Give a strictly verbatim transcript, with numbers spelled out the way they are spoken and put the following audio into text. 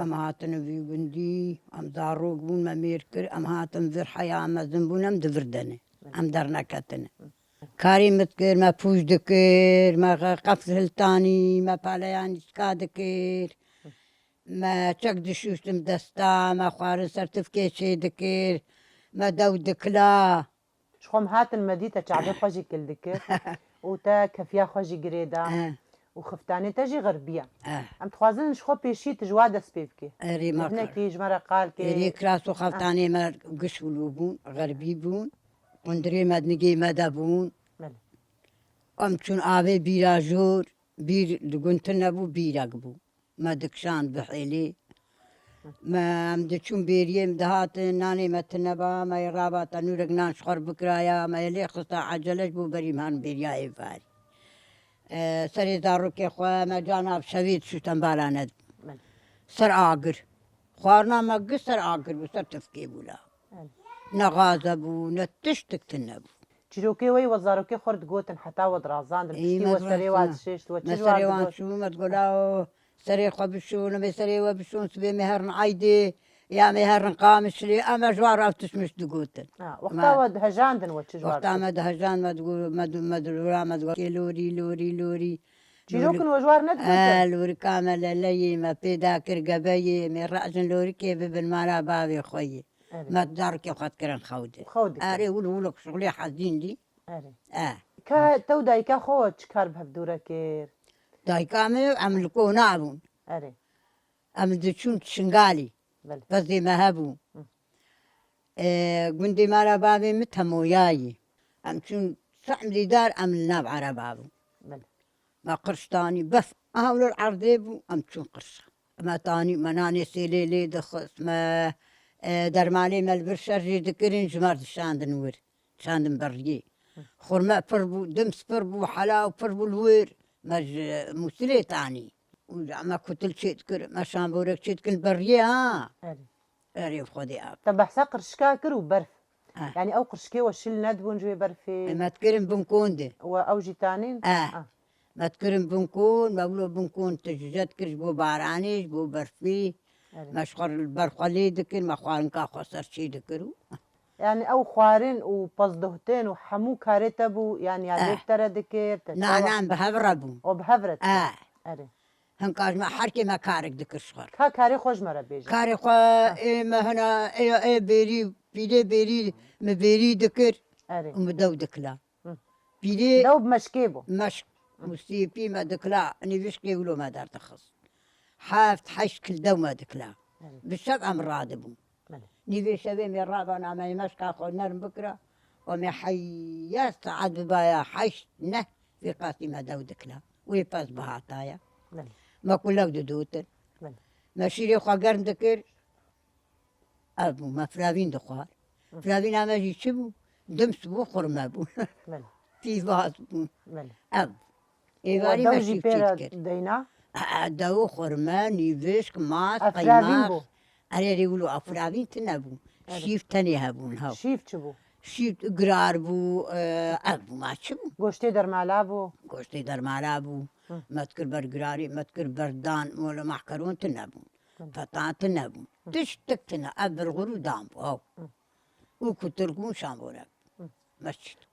Em hatin vî gundî, em zarok bûn, me mêr kir, em hatin vir heya, em mezin bûn, em di vir de ne. Em derneketine. Karê me dikir, me pûç dikir, me qe-, qefz hiltanî, me paleya nîska dikir. Me çek dişûştim desta, me xwarin ser tifkê çê dikir, me dew dikila. Ji xwe em hatin me dî te çavê xwe jî kil dikir û te kefiya xwe jî girê da Eh. û xiftanê te jî xerbiya. Eh. Em dixwazin ji xwe pêşî tu ji wa dest pê bikî. Erê, me Hinekî ji me re qal kê. Erê, kiras û xeftanê me giş û lû bûn, xerbî bûn. Qundirê me di nigê me de bûn. Belê. Em çûn avê bîra jor, bîr di gund tune bû, bîrek bû. Me dikişand bi hêlê. Me em diçûn bêriyê, em dihatin, nanê me tune ba, me yê raba tenûrek nan ji xwe re bikiraya, me yê lê xista ecele ji bo berî me han bêriya êvarî. E, serê zarokê xwe me ca nav şevê dişû tembala nedibû. Min. Ser agir. Xwarina me gi ser agir bû, ser tifkê bû la. Min. Ne gaze bû, ne tiştik tune bû. Çîrokê we yê we zarokê xwe re digotin, heta we dirazandin, Ê, piştî me we serê wan dixwestin, dişêşt, we me çi ji wan serê wan digot? Çû, me digot, "Lawo, serê xwe bişûn, me serê we bişûn, sibê me herin aydê, ya me herin Qamişlê." Em ji wan re ev tişt mişt digotin. Ha, wexta Me we dihejandin, we çi ji wan Wexta digot? Me dihejand, me digot, me di-, me di-, me digot, "Kê lorî, lorî, lorî." Çîrokin Lorî-, we ji wan re nedigotin? E, lorîka me leleyê me pê dakir, gebeyê me, rejin lorîkê bibin mala bavê xwe yê. Erê. Me zarokê xwe dikirin xew de. Xew dikirin. Erê, wilo, wilo şixulê hezîn dî. Erê. E. Ka te û dayika xwe çi kar bi hevdû re kir? Dayika me, em li kona bûn. Erê. Em diçûn Şingalî. Belê. Pezê me hebû. Hı. E, gundê me re bavê min temoyayî. Em çûn sehmlî dar, em li nav ereba bûn. Belê. Me qirş tanî, bes aha wilo erdê bû, em çûn qirşa. Me tanî, me nanê sêlê lê dixist, me, e, dermanê me li vir şerjê dikirin, ji me re dişandin wir. Dişandin beriyê. Xurme pir bû, dims pir bû, helaw pir bû li wir. Me ji Mûsilê tanî. Û me kutil çê dikir, me şamborek çê dikin beriyê ha. Erê. Erê Xwedê av. Te behsa qirşika kir û berf. Eh. Yanî ew qirşikê we şil nedibûn ji wê berfê? E, me dikirin bin kon de. We ew jî tanîn? Eh. Ah. Me dikirin bin kon, me wilo bin kon tu ji jet kir ji bo baranê, ji bo berfê. Erê. Me ji xwe li ber xwe lê dikir, me xwarinka xwe ser çê dikir û Yanî ew xwarin û pezdohtên û hemû karê te bû, yanî ya Eh. lêk te re dikir, te Na, çawa? Na, em bi hev re bûn. O bi hev re dikir. Eh. Erê. Hinka ji me her kê me karek dikir ji xwe re. Ka karê xwe ji me re bêje. Karê xwe, Ha. ê me hina, ê, ê bêrî, pîlê bêrî, mi bêrî dikir Erê. û mi dew dikila. Hı. Pîlê Dew bi meşkê bû. meşk Hı. û sêpî me dikila, nîvişkê wilo me derdixist. Heft, heşt kil dew me dikila. Erê. Bi şev em radibûn. Belê. Nîvê şevê me rava na me meşka xwe nerm bikira û me heya saet bibaya heşt neh vê qasî me dew dikila. Wê pez bihataya. Belê. Me kulek didotin. Belê. Me şîrê xwe germ dikir. Ev bû, me firavîn dixwar. Hı. Firavîna me jî çi bû? Dims bû, xurme bû. Belê. Pîvaz bû. Belê. Ev. Êvarî Û me dew jî şîv pê çê re dikir. deyna? E, e, dew, xurme, nîvişk, mas, Ev firavîn qeymax. bû? Erê, erê, wilo, ev firavîn tine bû. Erê. Şîv tenê hebûn, hew. Şîv çi bû? Şîv girar bû, e, ev bû, ma çi bû? Goştê dermala bû? Goştê dermala bû. Hı. Me dikir ber girarî, me dikir ber dan, wilo, mahkeron tine bûn. Hı. Petan tine bûn. Hı. Tiştik tine, ev birxur û dan bû, hew. Hı. Û kutirk û şamborek. Hı. Me çî dikir.